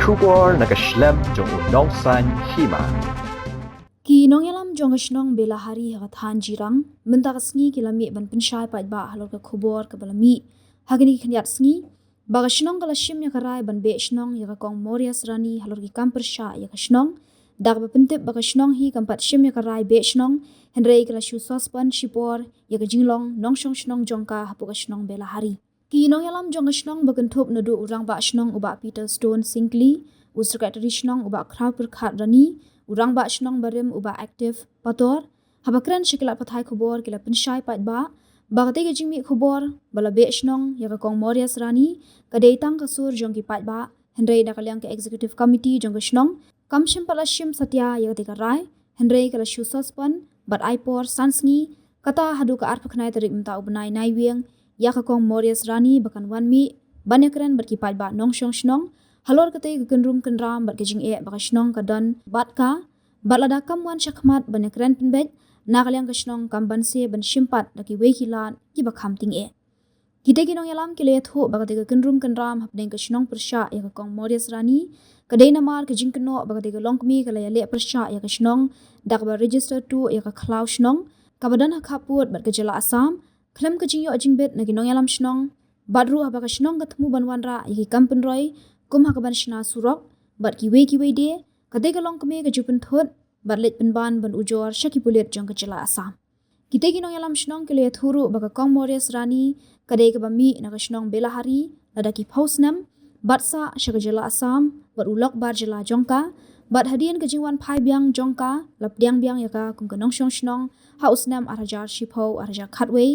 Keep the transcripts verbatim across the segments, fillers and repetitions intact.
Khubor na ka shlem jong u nongsan hima. Ki nongïalam jong ka shnong Belahari ha ka thaiñ Jirang mynta ka sngi ki la mih ban pynshai paidbah halor ka khubor kaba la mih ha kine ki khyndiat sngi ba ka shnong ka la shim ïa ka rai ban beh shnong ïa ka Kong Morias Rani halor ki kam pyrshah ïa ka shnong. Da kaba pyntip ba ka shnong hi kam pat shim ïa ka rai beh shnong, hynrei ka la shu suspend shipor ïa ka jinglong nongshong shnong jong ka hapoh ka shnong Belahari. Ki nongïalam jong ka shnong ba kynthup naduh u rangbah shnong u Bah Peter Stone Syngkli, u sekretari shnong u Bah Khraw Pyrkhat Rani, u rangbah shnong barim u Bah Active Pator, haba kren sha ki lad pathai khubor ki la pynshai paidbah ba katei ka jingmih khubor ba la beh shnong ïa ka Kong Morias Rani ka dei tang ka sur jong ki paidbah, hynrei na ka liang ka executive committee jong ka shnong kam shym pat la shim satia ïa katei ka rai, hynrei ka la shu suspend bad ai por san sngi, kata haduh ka arphew khyndai tarik mynta u bnai Naiwieng, ïa ka Kong Morias Rani ba kan wan mih ban ïakren bad ki paidbah nongshong shnong halor katei ka kynrum kynram bad ka jingeh ba ka shnong ka don bad ka, bad lada kam wan shakhmat ban ïakren pynbeit, na ka liang ka shnong kam banse ban shim pat da kiwei ki lad kiba kham tyngeh. Kitei ki nongïalam ki la ïathuh ba katei ka kynrum kynram hapdeng ka shnong pyrshah ïa ka Kong Morias Rani ka dei namar ka jingkynnoh ba katei ka longkmie ka la ïaleh pyrshah ïa ka shnong da kaba register tuh ïa ka khlaw shnong kaba don ha khappud bad ka jylla Assam, khlem ka jingïoh jingbit na ki nongïalam shnong, bad ruh haba ka shnong ka thmu ban wanrah ïa ki kam pynroi kum ha kaban shna surok bad kiwei kiwei de, katei ka longkmie ka ju pynthut bad leit pynban ban ujor sha ki pulit jong ka jylla Assam. Kitei ki nongïalam shnong ki la ïathuh ruh ba ka Kong Morias Rani ka dei kaba mih na ka shnong Belahari lada ki phew snem bad sah sha ka jylla Assam bad u lok bar jylla jong ka, bad hadien ka jingwan phai biang jong ka la pdiang biang ïa ka kum ka nongshong shnong ha u snem ar hajar shiphew ar hajar khatwei,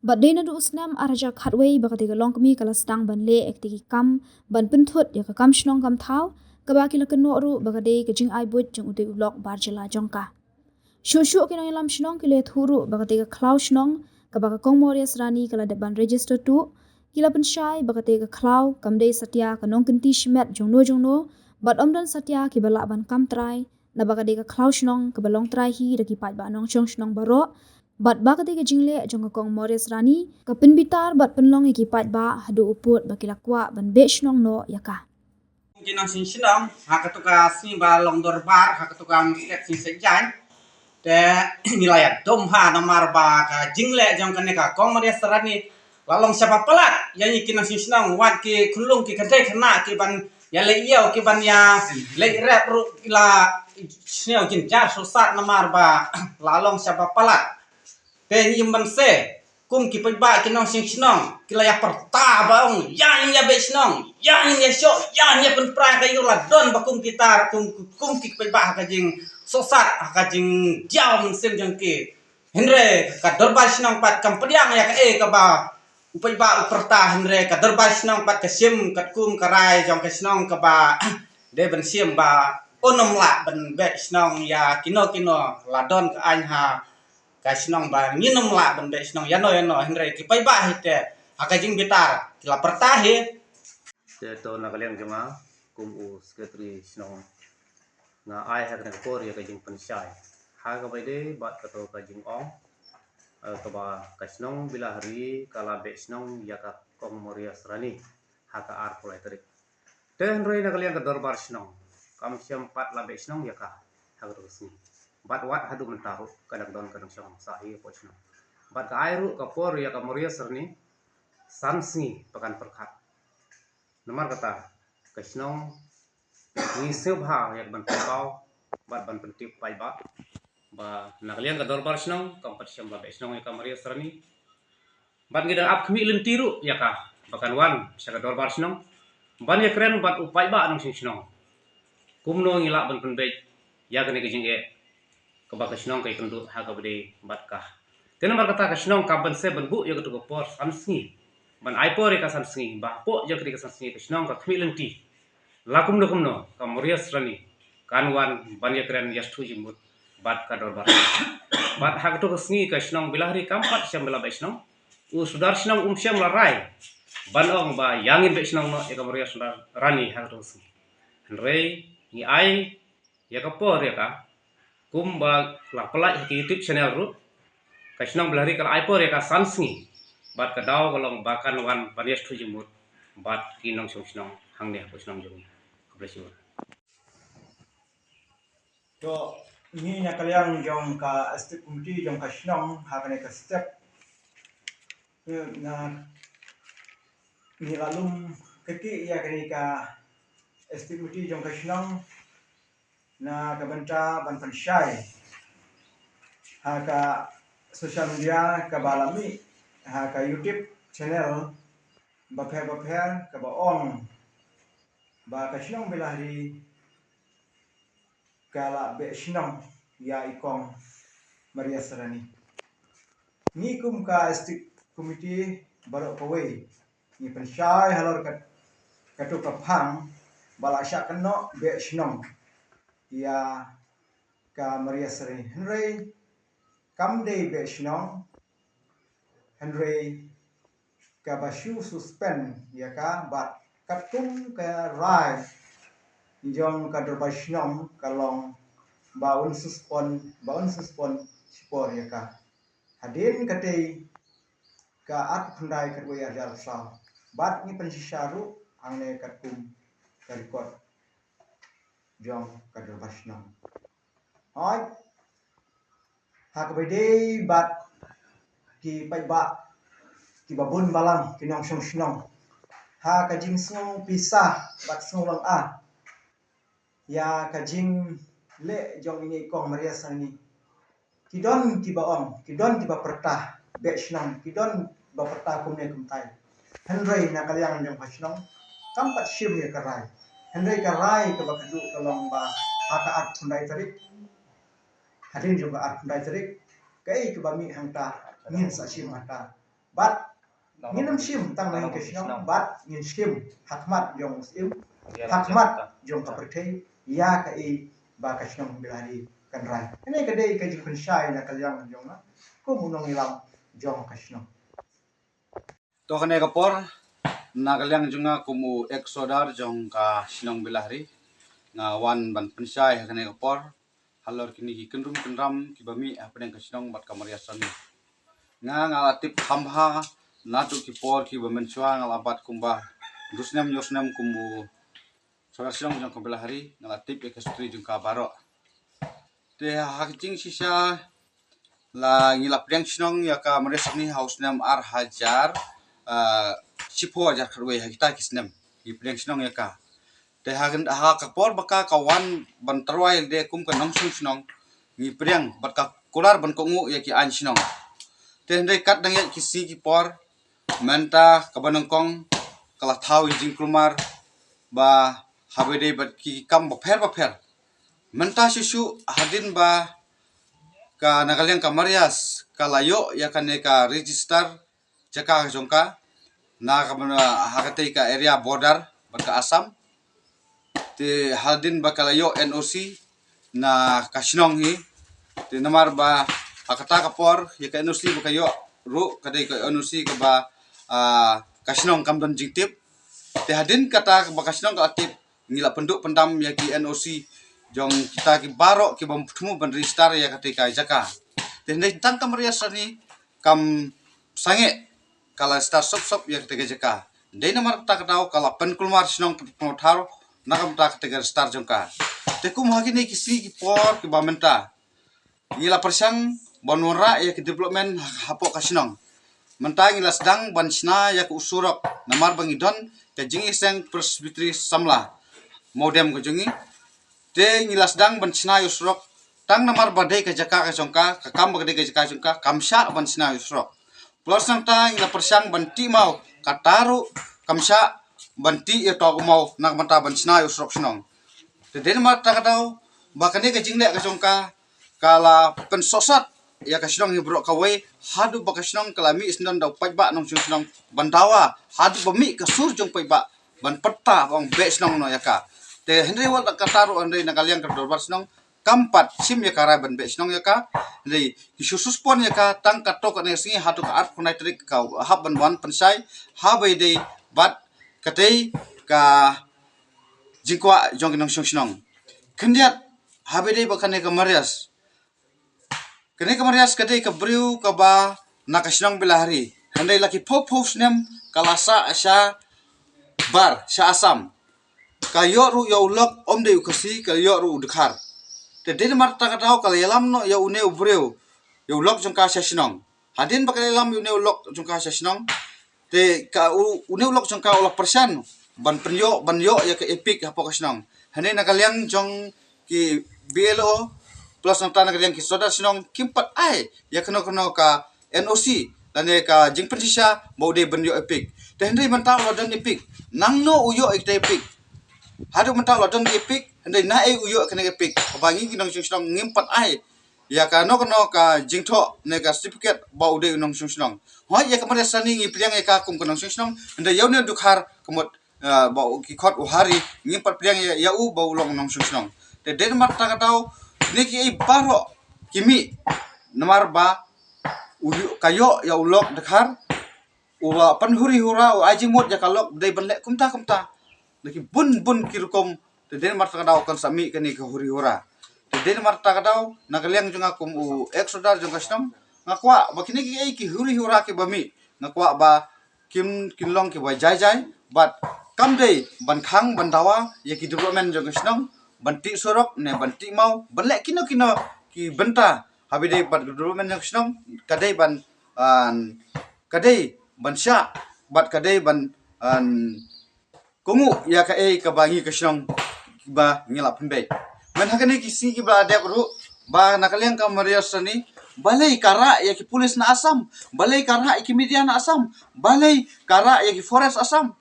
bad dei naduh u snem ar hajar khatwei ba katei ka longkmie ka la sdang ban leh ïa katei ki kam ban pynthut ïa ka kam shnong kam thaw kaba ki la kynnoh ruh ba ka dei ka jingai buit jong utei u lok bar jylla jong ka. Shuh shuh ki nongïalam shnong ki la ïathuh ruh ba katei ka khlaw shnong kaba ka Kong Morias Rani ka la dep ban register tuh, ki la pynshai ba katei ka khlaw kam dei satia ka nongkynti shimet jongno jongno, bad ym don satia kiba lah ban kam trai, naba ka dei ka khlaw shnong kaba long trai hi da ki paidbah nongshong shnong baroh, bad ba katei ka jingleh jong ka Kong Morias Rani ka pynbitar bad pynlong ïa ki paidbah haduh u pud ba ki la kwah ban beh shnong noh ïa ka. Ki nongshong shnong ha kato ka sngi ba long dorbar ha kato ka Musket Sngi Saitjaiñ. Te ngi la ïa dom ha namar ba ka jingleh jong kane ka Kong Morias Rani la long shaba palat ïa ngi ki nongshong shnong, wat ki khunlung ki kynthei khynnah ki ban ïa leh ïew ki ban ïa leh rep ruh ki la sniew jynjar sosat namar ba la long shaba palat. Te ngi ym banse kum ki paidbah ki nongshong shnong ki la ïa pyrta ba ong ïa ngin ïa beh shnong, ïa ngin ïa shoh, ïa ngin ïa pynpra ka ïoh la don ba kum ki tar kum kum ki paidbah ha ka jingsosat ha ka jingdiaw mynsiem jong ki. Hynrei ka dorbar shnong pat kam pdiang ïa kaei kaba u paidbah u pyrta, hynrei ka dorbar shnong pat ka shim katkum ka rai jong ka shnong kaba dei ban shim ba un ym lah ban beh shnong ïa kino kino la don ka aiñ ha ka shnong ba ngin ym lah ban beh shnong ïano ïano, hynrei ki paidbah hi te ha ka jingbitar ki la pyrta hi. Te to na ka liang jong nga kum u sekretari shnong nga ai ha kane ka por ïa ka jingpynshai ha kaba ïadei bad kato ka jingong, eh, kaba ka shnong Belahari ka la beh shnong ïa ka Kong Morias Rani ha ka arphew lai tarik. Te hynrei na ka liang ka dorbar shnong kam shym pat la beh shnong ïa ka ha kato ka sngi. Bad wat haduh mynta ruh ka dang don ka nongshong sah hi hapoh shnong. Bad ka ai ruh ka por ïa ka Morias Rani san sngi ba kan pyrkhat. Namar kata ka shnong ngi sngewbha ïa ka ban pynpaw bad ban pyntip paidbah ba na ka liang ka dorbar shnong kam pat shym la beh shnong ïa ka Morias Rani. Bad ngi dang ap khmih lynti ruh ïa ka ba kan wan sha ka dorbar shnong ban ïakren bad u paidbah nongshong shnong kumno ngi lah ban pynbeit ïa kane ka jingeh kaba ka shnong ka ïakynduh ha kaba dei bad ka. Te namar kata ka shnong ka banse ban buh ïa kato ka por san sngi ban ai por ïa ka san sngi ba hapoh ïa kane ka san sngi ka shnong ka khmih lynti la kumno kumno ka Morias Rani kan wan ban ïakren ïasngewthuh jingmut bad ka dorbar. Bad ha kato ka sngi ka shnong Belahari kam pat shym la beh shnong. U sordar shnong um shym la rai ban ong ba ïa ngin beh shnong noh ïa ka Morias Rani ha kato ka sngi. Hynrei ngi ai ïa ka por ïa ka kumba la pynlait ha ki YouTube channel ruh. Ka shnong Belahari ka la ai por ïa ka san sngi bad ka daw ka long ba kan wan ban ïasngewthuh jingmut bad ki nongshong shnong hangne hapoh shnong jong ngi. Brochure. To, ngi na ka liang jong ka Executive Committee jong ka shnong ha kane ka step, na ngi la lum kyrkieh ïa kane ka Executive Committee jong ka shnong na ka bynta ban pynshai ha ka social media kaba la mih ha ka YouTube channel bapher bapher kaba ong ba ka shnong Bilahari ka la beh shnong ïa i kong Maria Sarani. Ngi kum ka Executive Committee baroh kawei ngi pynshai halor ka, katu ka phang ba la shah kynnoh beh shnong ïa ka Maria Sarani. Hynrei kam dei beh shnong, hynrei kaba shu suspend ïa ka bad katkum ka rai jong ka dorbar shnong ka long ba un suspend, ba un suspend shipor ïa ka. Hadien katei ka arphew khyndai khatwei arhajar arphew saw. Bad ngi pynshisha ruh hangne katkum ka record jong ka dorbar shnong. Hooid, ha kaba ïadei bad ki paidbah kiba bun balang ki nongshong shnong, ha ka jingsngew pisa bad sngew lynga ïa ka jingleh jong ine i kong Maria Sarani, ki don kiba ong, ki don kiba pyrta beh shnong, ki don kiba pyrta kumne kumtai. Hynrei na ka liang jong ka shnong kam pat shim ïa ka rai. Hynrei ka rai kaba khadduh ka long ba ha ka arphew khyndai tarik, hadien jong ka arphew khyndai tarik, kaei kaba mih hangta ngin sa shim hangta. Bad ngin ym shim tang na ka shnong bad ngin shim ha khmat jong u Syiem, ha khmat jong ka pyrthei, ïa kaei ba ka shnong Bilahari kan rai. Kane ka dei ka jingpynshai na ka liang jong nga kum u nongïalam jong ka shnong. To, kane ka por na ka liang jong nga kum u ex sordar jong ka shnong Bilahari, nga wan ban pynshai ha kane ka por halor kine ki kynrum kynram kiba mih hapdeng ka shnong bad ka Maria Sarani. Nga, nga la tip kham bha naduh ki por kiba mynshuwa, nga la bat kumba hynriew snem hynñiew snem kum u sordar shnong jong ka Bilahari, nga la tip ïa ka history jong ka baroh. Te ha ka jingshisha la ngi la pdiang shnong ïa ka Maria Sarani ha u snem arhajar, ah, shiphew, arhajar khatwei, ha kita ki snem ngi pdiang shnong ïa ka. Te ha, ha ka por ba ka, ka wan ban tyrwa ïalade kum ka nongshong shnong, ngi pdiang bad ka kular ban kohnguh ïa ki aiñ shnong. Te hynrei katba dang ïaid ki sngi ki por, mynta kaba nyngkong ka la thaw ïa ka jingkulmar ba haba ïadei bad ki kam bapher bapher. Mynta shuh shuh hadien ba ka na ka liang ka Marias ka la ïoh ïa kane ka register jaka ka jong ka na ka, ha katei ka area border bad ka Assam. Te hadien ba ka la ïoh N O C na ka shnong hi. Te namar ba ha kata ka por ïa ka N O C ba ka ïoh ruh ka dei ka N O C kaba, ah, ka shnong kam don jingtip. Te hadien kata ba ka shnong ka la tip, ngi la pynduh pyndam ïa ki N O C jong kita ki baroh kiba thmu ban register ïa katei ka jaka. Te hynrei tang ka Maria Sarani kam sangeh ka la register sop sop ïa katei ka jaka. Dei namar kata ka daw ka la pynkulmar shnong pynkulmar thaw na ka bynta katei ka register jong ka. Te kum ha kine ki sngi ki por kiba mynta ngi la pyrshang ban wanrah ïa ka development ha, hapoh ka shnong. Mynta ngi la sdang ban shna ïa ka u surok namar ba ngi don ka Jingïaseng Presbytery Samla Mawdem ka jong ngi. Te ngi la sdang ban shna ïa u surok tang namar ba dei ka jaka ka jong ka, ka kam ba ka dei ka jaka jong ka, kam shah ban shna ïa u surok. Plus nangta ngi la pyrshang ban tih maw, kata ruh kam shah ban tih ïa uto u maw na ka bynta ban shna ïa u surok shnong. Te dei namar kata ka daw ba kane ka jingleh ka jong ka ka la pynsohsat ïa ka shnong hi baroh kawei, haduh ba ka shnong ka la mih syndon da u paidbah nongshong shnong ban dawa, haduh ba mih ka sur jong u paidbah ban pyrta ba ong beh shnong noh ïa ka. Te hynrei wat la kata ruh hynrei na ka liang ka dorbar shnong kam pat shim ïa ka rai ban beh shnong ïa ka. Hynrei ki shu suspend ïa ka tang katto katne sngi haduh ka arphew khyndai tarik ka hap ban wan pynshai haba ïadei bad katei ka jingkwah jong ki nongshong shnong. Khyndiat haba ïadei bad kane ka Marias. Kane ka Marias ka dei ka briew kaba na ka shnong Bilahari. Hynrei la ki phew phew snem ka la sah sha bar, sha Assam. ka ïoh ruh ïa u lok, ym dei u Khasi, ka ïoh ruh u Dkhar. Te dei namar kata ka daw ka la ïalam noh ïa une u briew, ïa u lok jong ka sha shnong. Hadien ba ka la ïalam ïa une u lok jong ka sha shnong, te ka u, une u lok jong ka u la pyrshang ban pynïoh, ban ïoh ïa ka EPIC hapoh ka shnong. Hynrei na ka liang jong ki BLO plus nangta na ka liang ki sordar shnong kim pat ai ïa kano kano ka NOC lane ka jingpynshisha ba u dei ban ïoh EPIC. Te hynrei mynta u la don EPIC, nangno u ïoh ïa ka EPIC? Haduh mynta u la don EPIC, hynrei naei u ïoh kane ka EPIC? Ba ngi ki nongshong shnong ngim pat ai ïa kano kano ka jingthoh ne ka certificate ba u dei u nongshong shnong. Hooid, ïa ka Mariasrani ngi pdiang ïa ka kum ka nongshong shnong, hynrei ïa une u Dkhar ka mut, ah, ba u, ki khot u Hari, ngim pat pdiang ïa, ïa u ba u long nongshong shnong. Te dei namar kata ka daw kine kiei baroh ki mih namar ba u ïoh, ka ïoh ïa u lok Dkhar, u la pynhuri hura, u ai jingmut ïa ka lok dei ban leh kumta kumta. Na ki bun bun ki rukom, te dei namar kata ka daw kan sa mih kane ka huri hura. Te dei namar kata ka daw na ka liang jong nga kum u ex sordar jong ka shnong, nga kwah ba kine kiei ki huri hura kiba mih, nga kwah ba kin, kin long kiba jai jai, bad kam dei ban khang ban dawa ïa ki development jong ka shnong, ban tih surok ne ban tih maw, ban leh kino kino ki bynta ha ba ïadei bad development jong ka shnong. Ka dei ban, ah, ka dei ban shah bad ka dei ban, ah, kohnguh ïa kaei kaba ngi ka shnong ba ngi la pynbeit. Mynta ha kine ki sngi kiba la dep ruh, ba na ka liang ka Mariasrani, balei ka rah ïa ki pulit na Assam, balei ka rah ïa ki media na Assam, balei ka rah ïa ki forest Assam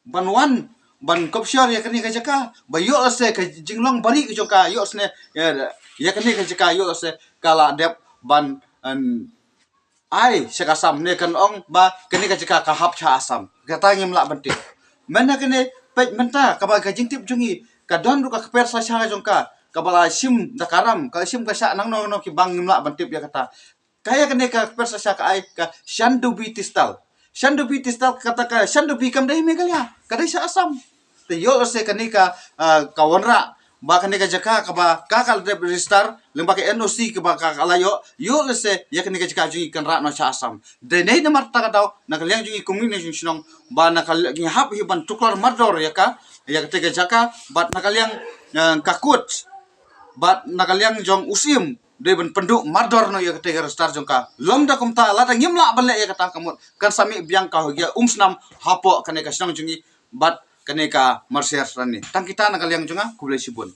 ban wan ban kop shor ïa kane ka jaka, ba ïoh lehse ka jinglong bari ka jong ka, ïoh sne ïa, ïa kane ka jaka, ïoh lehse ka la dep ban, em, ai sha ka Assam, ne kan ong ba kane ka jaka ka hap sha Assam. Kata ngim lah ban tip. Mynta kane, peit mynta kaba ka jingtip jong ngi, ka don ruh ka kper sasha jong ka, kaba la shim da ka ram, ka shim ka shah nangno nangno kiba ngim lah ban tip ïa kata. Ka ïa kane ka kper sasha ka ai ka Shandubi Tistal. Shandubi Tistal, kata ka Shandubi kam dei Meghalaya, ka dei sha Assam. Te ïoh lehse kane ka, ah, ka wanrah ba kane ka jaka kaba ka, ka la dep register lyngba ka NOC kaba ka, ka la ïoh, ïoh lehse ïa kane ka jaka jong ngi kan rah noh sha Assam. Dei namar kata ka daw na ka liang jong ngi kum ki nongshong shnong, ba na ka liang ngi hap hi ban tuklar mardor ïa ka, ïa kata ka jaka, bad na ka liang, eh, ka kut, bad na ka liang jong u Syiem, dei ban pynduh mardor noh ïa kata ka register jong ka. Long da kumta, lada ngim lah ban leh ïa kata ka mut kan sa mih biang ka ïa umsnam hapoh kane ka shnong jong ngi bad kane ka Mariasrani. Tang kita na ka liang jong nga, khublei shibun.